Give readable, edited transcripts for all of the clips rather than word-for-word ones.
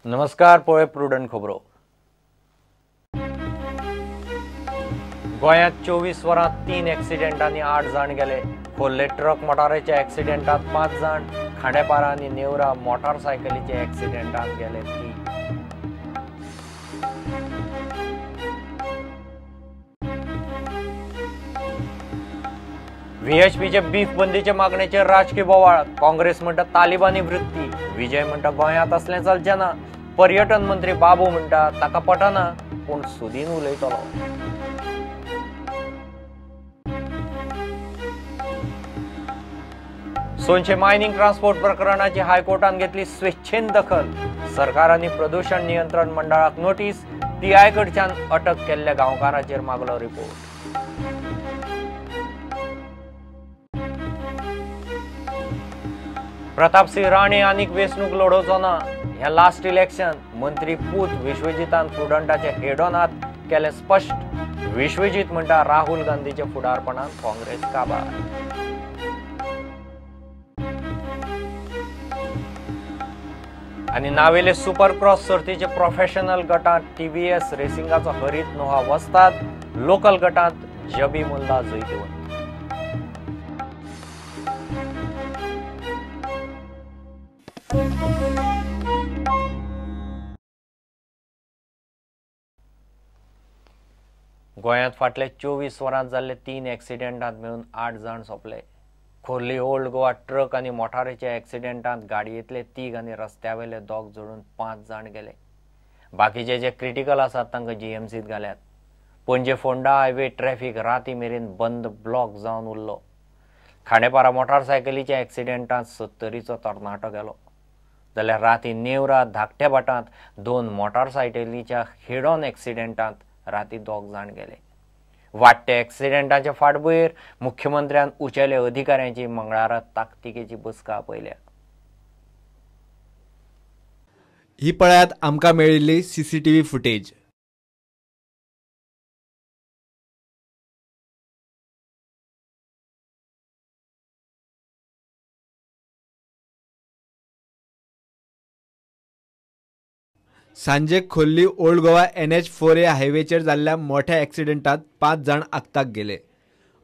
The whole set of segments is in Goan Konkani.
नमस्कार, पळय प्रुडंट खबरो. गोंयांत 24 वरांत 3 एक्सिडेंटांनी 8 जाण गेले. खोर्ले ट्रक मोटारीच्या एक्सिडेंटांत 5 जाण, खांडेपारा आनी नेवरा मोटारसायकलीच्या एक्सिडेंटांत गेले 3. व्हीएचपीचे बीफ बंदीचे मागणेचेर राजकी बोवाळ. काँग्रेस म्हणटा तालिबानी वृत्ती, विजय म्हणटा गोंयांत असलें चलचें ना. पर्यटन मंत्री बाबू म्हणटा ताका पटना, पूण सुदीन उलयतलो. सोनशे मायनिंग ट्रान्सपोर्ट प्रकरणाची हायकोर्टान घेतली स्वेच्छेन दखल. सरकारांनी प्रदूषण नियंत्रण मंडळाक नोटीस, पीआय कडच्यान अटक केल्ल्या गांवकाराचेर मागलो रिपोर्ट. प्रतापसिंह राणे आनीक वेंचणूक लढोवचो ना, हें लास्ट इलेक्शन. मंत्री पूत विश्वजीतान प्रुडंटाचे हेडॉन हात केलें स्पश्ट. विश्वजीत म्हणटा राहुल गांधीच्या फुडारपणान काँग्रेस काबार. आनी नावेले सुपर क्रॉस सर्तीचे प्रोफेशनल गटांत टीव्हीएस रेसिंगाचो हरीत नोहा वस्ताद, लोकल गटांत जबी मुल्ला जैतिवंत. गोंयांत फाटले 24 वरांत जाल्ले 3 एक्सिडेंटांत मेळून 8 जाण सोंपले. खोर्ली ओल्ड गोवा ट्रक आनी मोटारीच्या एक्सिडेंटांत गाडयेंतले 3 आनी रस्त्यावेले 2 जोडून 5 जाण गेले. बाकीचे जे क्रिटिकल आसात तांकां जीएमसीत घाल्यात. पणजे फोंडा हायवे ट्रॅफिक राती मेरेन बंद ब्लॉक जावन उरलो. खांडेपारा मोटारसायकलीच्या एक्सिडेंटांत 70चो तरणाटो गेलो. जाल्यार राती नेवरा धाकट्या भाटांत 2 मोटारसायकलीच्या हेडॉन एक्सिडेंटांत राती 2 जाण गेले. वाडट्या एक्सिडेंटाच्या फाटभुंयेर मुख्यमंत्र्यान उंचेल्या अधिकाऱ्यांची मंगळारा ताकतिकेची बसका आपयल्या. ही पळयात आमकां मेळिल्ली सीसीटीव्ही फुटेज. सांजे खोर्ली ओल्ड गोवा NH4A हायवेचेर जाल्ल्या मोठ्या एक्सिडेंटात 5 जाण आक्ताक गेले.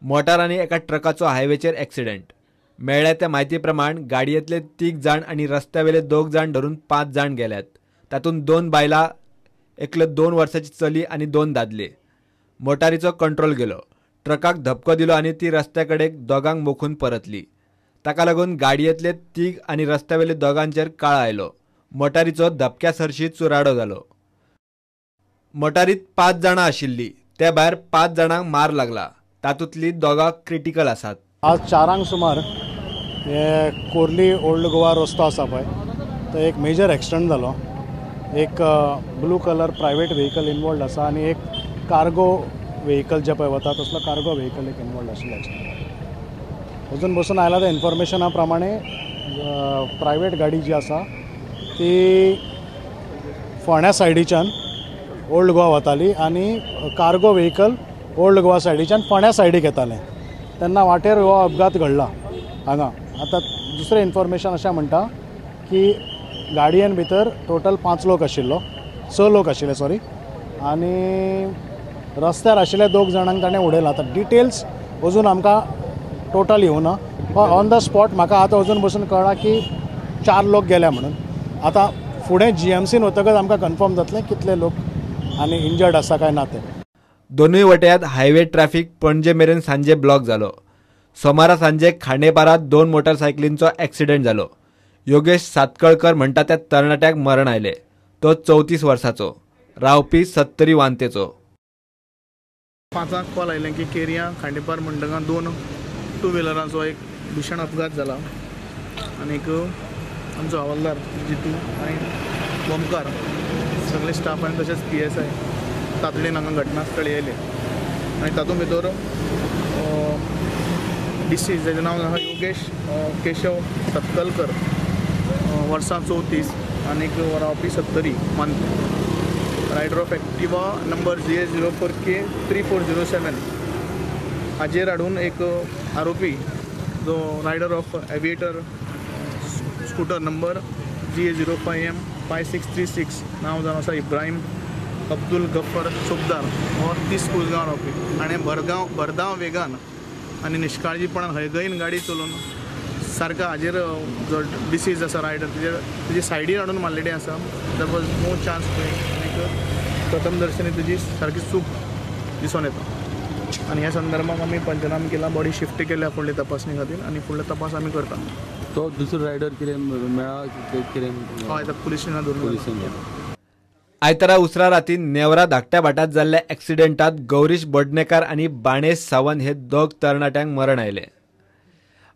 मोटार आनी एका ट्रकाचो हायवेचेर एक्सिडेंट. मेळ्ळ्या त्या म्हायती प्रमाण गाडयेंतले 3 जाण आनी रस्त्यावेले 2 जाण धरून 5 जाण गेल्यात. तातूंत 2 बायलां, एकलो 2 वर्साची चली आनी 2 दादले. मोटारीचो कंट्रोल गेलो, ट्रकाक धपको दिलो आनी ती रस्त्या कडेक दोगांक मोखून परतली. ताका लागून गाडयेंतले 3 आनी रस्त्यावेले 2गांचेर काळ आयलो. मोटारीचो धपक्या सरशी चुराडो जालो. मोटारीत 5 जाणां आशिल्ली, ते भायर 5 जाणांक मार लागला. तातूंतली 2 क्रिटिकल आसात. आज 4 सुमार हे कोर्ली ओल्ड गोवा रस्तो आसा पळय, थंय एक मेजर एक्सिडंट जालो. एक blue colour private vehicle involved आसा आनी एक कार्गो व्हेकल जे पळय वता तसलो कार्गो व्हेकल एक इनवॉल्ड आशिल्लो एक्सिडंट. अजून बसून आयला त्या इन्फॉर्मेशना प्रमाणे प्रायवेट गाडी जी आसा ती फोंड्या सायडीच्यान ओल्ड गोवा वताली आनी कार्गो व्हेकल ओल्ड गोवा सायडीच्यान फोंड्या सायडीक येतालें. तेन्ना वाटेर हो अपघात घडला हांगा. आतां दुसरें इन्फॉर्मेशन अशें म्हणटा की गाडयेन भितर टोटल 5 लोक आशिल्लो, 6 लोक आशिल्ले सॉरी, आनी रस्त्यार आशिल्ले 2 जाणांक ताणें उडयला. आतां डिटेल्स अजून आमकां टोटल येवना. ऑन the spot म्हाका आतां अजून बसून कळ्ळां की 4 लोक गेल्या म्हणून. आतां फुडें जीएमसीन वतकच आमकां कन्फर्म जातलें कितले लोक आनी इंजर्ड आसा काय ना ते. दोनूय वट्यात हायवे ट्रॅफिक पणजे मेरेन सांजे ब्लॉक जालो. सोमारा सांजे खांडेपारात 2 मोटारसायकलींचो एक्सिडेंट जालो. योगेश सातकळकर म्हणटा त्या तरणाट्याक मरण आयलें. तो 34 वर्साचो, रावपी 70 वांतेचो. 5 कॉल आयलें की केरिया खांडेपार म्हणटना 2 टू व्हिलरांचो एक भीषण अपघात जाला आनीक आमचो हवालदार जितू आनी ओमकार सगळे स्टाफ आनी तशेंच PSI तातडीन हांगा घटनास्थळी येयले आनी तातूंत भितर डिसीज जाचें नांव आसा योगेश केशव सतकलकर, वर्सां 34 आनीक रावपी 70 मानते, rider of Activa number GA04K 3407 हाजेर हाडून एक आरोपी जो rider of Aviator scooter number GA05M 5636 नांव जावन आसा इब्राहिम अब्दुल गफ्फर सोबदार हो 30 कुजगांव रावपी. हाणें भरधाव वेगान आनी निश्काळजीपणान हयगयन गाडी चलोवन सारको हाजेर जो डिसीज आसा रायडर तेजेर तेजी सायडीर हाडून मारलेली आसा. There was no chance to आनीक प्रथम दर्शनी तेजी सारकी चूक दिसून येता आनी ह्या संदर्भात आमी पंचनामा केला, बॉडी शिफ्ट केल्या फुडले तपासणी खातीर आनी फुडलो तपास आमी करता. तो दुसरो रायडर कितें मेळ्ळा कितें? हय, आतां पुलीस स्टेशनार धरून. आयतारा उसरा राती नेवरा धाकट्या भाटात जाल्ल्या एक्सिडेंटात गौरीश बोडणेकार आनी बाणेश सावंत हे दोग तरणाट्यांक मरण आयले.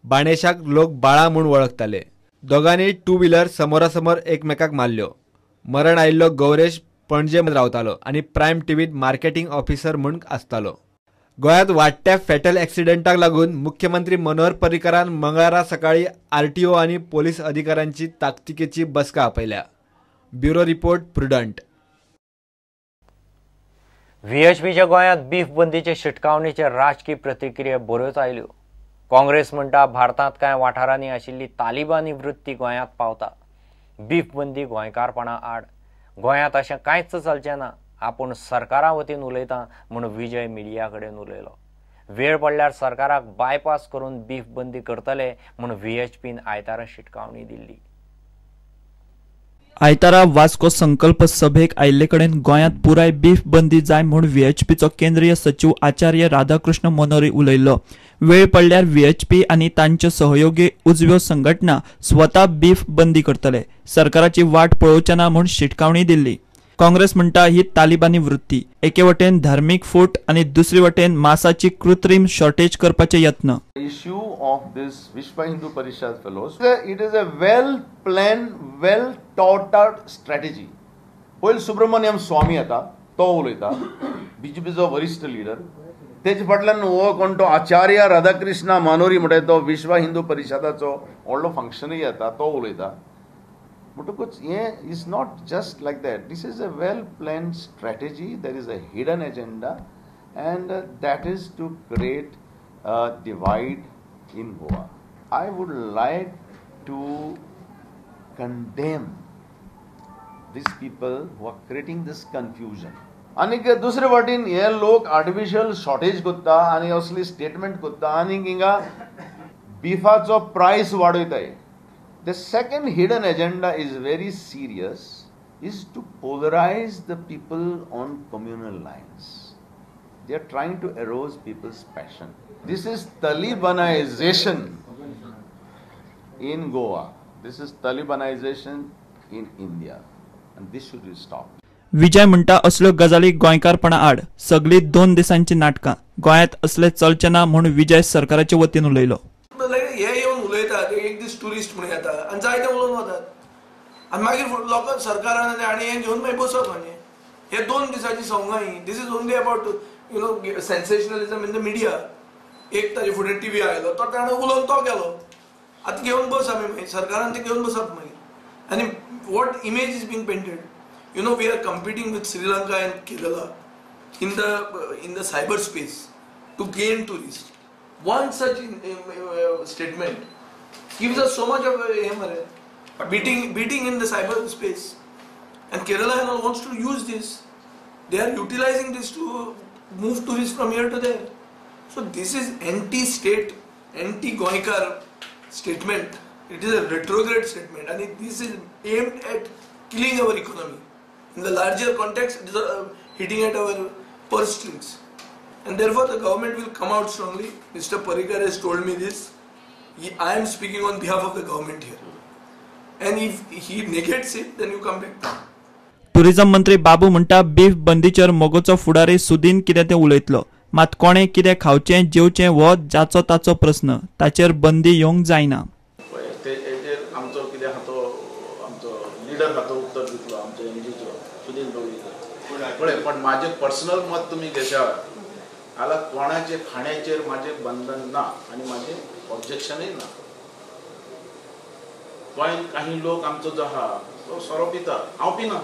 बाणेशाक लोक बाळा म्हूण वळखताले. दोगांनी टू व्हिलर समोरासमोर एकमेकाक मारल्यो. मरण आयिल्लो गौरेश पणजे रावतालो आनी प्रायम टीव्हीत मार्केटिंग ऑफिसर म्हूण आसतालो. गोंयांत वाडट्या फेटल एक्सिडेंटाक लागून मुख्यमंत्री मनोहर पर्रीकारान मंगळारा सकाळी आरटीओ आनी पोलीस अधिकाऱ्यांची ताकतिकेची बसका आपयल्या. Bureau report, Prudent. व्हीएचपीच्या गोंयांत बीफ बंदीचे शिटकावणीचे राजकी प्रतिक्रिया बऱ्योच आयल्यो. काँग्रेस म्हणटा भारतांत कांय वाठारांनी आशिल्ली तालिबानी वृत्ती गोंयांत पावता. बीफ बंदी गोंयकारपणा आड. गोंयांत अशें कांयच चलचें ना. आपूण सरकारा वतीन उलयतां म्हूण विजय मिडिया कडेन उलयलो. वेळ पडल्यार सरकाराक बायपास करून बीफ बंदी करतले म्हूण व्हीएचपीन आयतारा शिटकावणी दिल्ली. आयतारा वास्को संकल्प सभेक आयिल्ले कडेन गोंयांत पुराय बीफ बंदी जाय म्हूण व्हीएचपीचो केंद्रीय सचीव आचार्य राधाकृष्ण मनोरी उलयल्लो. वेळ पडल्यार व्हीएचपी आनी तांच्यो सहयोगी उजव्यो संघटना स्वता बीफ बंदी करतले, सरकाराची वाट पळोवचे ना म्हूण शिटकावणी दिल्ली. काँग्रेस म्हणटा ही तालिबानी वृत्ती, एके वटेन धार्मीक फूट आनी दुसरे वटेन मासाची कृत्रीम शॉर्टेज करपाचे यत्न. Issue of this Vishwa Hindu Parishad fellows, it is a well planned, well thought out strategy. पयलीं सुब्रमण्यम स्वामी येता, तो उलयता, बीजेपीचो वरिश्ठ लिडर. तेजे फाटल्यान हो कोण तो आचार्य राधाकृष्ण मानोरी म्हणटा तो विश्व हिंदू परिशदाचो व्हडलो फंक्शनूय येता, तो उलयता. म्हणटकूच हें is not just like that. This is a well planned strategy. There is a hidden agenda and that is to create a divide in Goa. I would like to condemn these people who are creating this confusion. आनीक दुसरे वाटेन हे लोक आर्टिफिशियल शॉर्टेज करता आनी असली स्टेटमेंट करता आनी हिंगा बिफाचो प्रायस वाडयताय. The second hidden agenda is very serious, is to polarize the people on communal lines. They are trying to arouse people's passion. This is Talibanization in Goa. This is Talibanization in India. And this should be stopped. Vijay म्हणटा असल्यो गजाली गोंयकारपणा आड, सगळी 2 दिसांची नाटकां, गोंयांत असले चलचे ना म्हूण विजय सरकाराचे वतीन उलयलो. हे येवन उलयतात, एक दीस ट्युरिस्ट म्हूण येता आनी जायते उलोवन वतात आनी मागीर लोकांक सरकारान आनी हें घेवन मागीर बसप. आनी हे 2 दिसांची संगां ही. This is only about you know sensationalism in the media. एक ताजे फुडें टीव्ही आयलो तो ताणें उलोवन तो गेलो. आतां घेवन बस आमी मागीर सरकारान ते घेवन बसप मागीर. आनी what image is being painted, you know, we are competing with Sri Lanka and Kerala in the cyber space to gain tourist. One such statement gives us so much of beating in the cyber space, and Kerala and all wants to use this. They are utilizing this to move tourists from here to there. So this is anti-state, anti-Goikar statement. It is a retrograde statement, and this is aimed at killing our economy. In the larger context, it is hitting at our purse strings. And therefore the government will come out strongly. Mr. Parrikar has told me this. I am speaking on behalf of the government here. And if he negates it, then you come back. Tourism मंत्री बाबू म्हणटा बीफ बंदीचेर मोगोचो फुडारी सुदीन कितें तें उलयतलो, मात कोणें कितें खावचें जेवचें हो जाचो ताचो प्रस्न, ताचेर बंदी येवंक जायना. आमचो कितें आहा तो आमचो लिडर आहा तो उत्तर दितलो, आमचो एनजीओचो सुदीन प्रभू. पळय, पण म्हाजें पर्सनल मत तुमी घेशात जाल्यार कोणाचे खाण्याचेर म्हाजें बंधन ना आनी म्हाजें ऑब्जेक्शनूय ना. गोंयांत काही लोक आमचो जो आहा तो सोरो पिता, हांव पिना,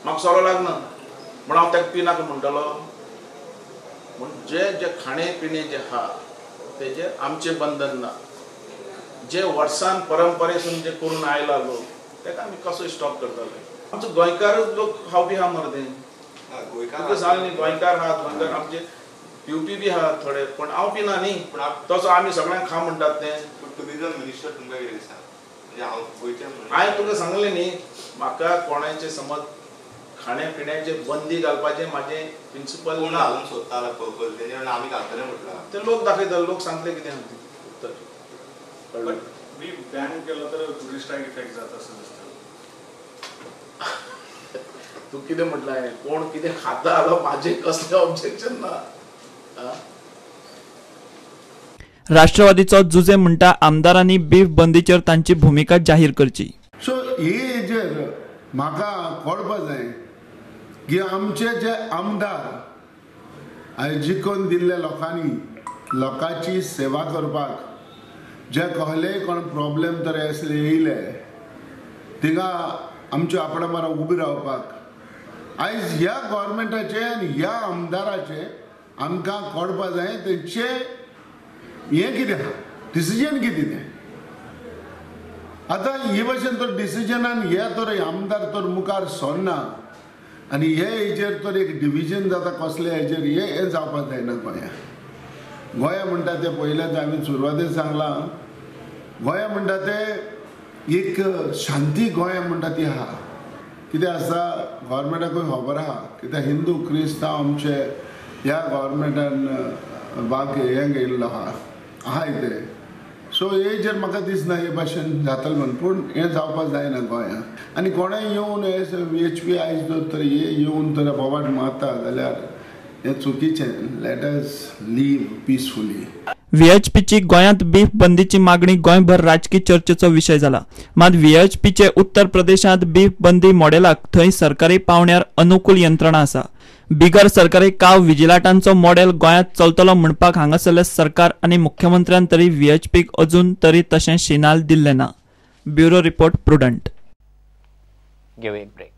म्हाका सोरो लागना म्हूण हांव ताका पिनाका म्हणटलो. म्हूण जे जे खाणे पिणे जे आहा तेजेर आमचें बंधन ना. जे वर्सान परंपरेसून जे करून आयला लोक ताका आमी कसो स्टॉप करतले? आमचो गोंयकारच लोक खावपी आहा मरे ते, तुका सांग न्ही गोंयकार आहात, गोंयकार आमचे पिवपी बी आहात थोडे, पूण हांव पिना न्ही, तसो आमी सगळ्यांक खा म्हणटात ते. टुरिजम मिनिस्टर तुमकां कितें दिसता? म्हणजे हांव गोंयचे हांवें तुका सांगलें न्ही, म्हाका कोणाचें समज खाण्या पिण्याचे बंदी घालपाचें म्हाजें प्रिंसिपल कोण घालूंक सोदता तेंचे आमी घालतले म्हटलां, ते लोक दाखयतले, लोक सांगतले कितें आहा तें उत्तर. बीफ बॅन केलो तर टुरिस्टाक इफेक्ट जाता असं दिसता. तूं कितें म्हटलां, कोण कितें खाता जाल्यार म्हाजें कसलें ऑब्जेक्शन ना. राष्ट्रवादीचो जुजे म्हणटा आमदारांनी बीफ बंदीचेर तांची भुमिका जाहीर करची. सो हे हेजेर म्हाका कळपा जाय की आमचे जे आमदार आयज जिखून दिल्ल्या लोकांनी लोकांची सेवा करपाक जे कहलेय कोण प्रॉब्लेम तर आसले येयले थिंगा आमच्या आपणा मारा उबी रावपाक आयज ह्या गव्हर्मेंटाचे आनी ह्या आमदाराचे आमकां कळपा जाय तेंचे हें कितें आहा, डिसिजन कितें तें. आतां हे भाशेन तर डिसिजनान हे तर आमदार तर मुखार सरना आनी हे हेजेर तर एक डिविजन जाता कसले हेजेर, हें जावपाक जायना गोंया. गोंया म्हणटा तें पयलेंच हांवें सुरवातेक सांगलां, गोंया म्हणटा तें एक शांती गोंया म्हणटा ती आहा. कितें आसा गव्हर्मेंटाकूय खबर आहा कित्याक हिंदू क्रिस्तांव आमचे ह्या गव्हर्मेंटान भाग हें घेयल्लो आहा आहाय तें. सो हेजेर म्हाका दिसना हे भाशेन जातलें म्हूण, पूण हें जावपाक जायना गोंयांत. आनी कोणेय येवन हे व्ही एच पी आयज जर तर हे येवन तर बोवाट मारता जाल्यार हें चुकीचें. Let us live peacefully. व्हीएचपीची गोंयांत बीफ बंदीची मागणी गोंयभर राजकी चर्चेचो विशय जाला. मात व्हीएचपीचे उत्तर प्रदेशांत बीफ बंदी मॉडेलाक थंय सरकारी पावंड्यार अनुकूल यंत्रणा आसा. बिगर सरकारी काव विजिलाटांचो मॉडेल गोंयांत चलतलो म्हणपाक हांगासरले सरकार आनी मुख्यमंत्र्यान तरी व्हीएचपीक अजून तरी तशें शिनाल दिल्लें ना. Bureau report, Prudent. घेवया एक ब्रेक.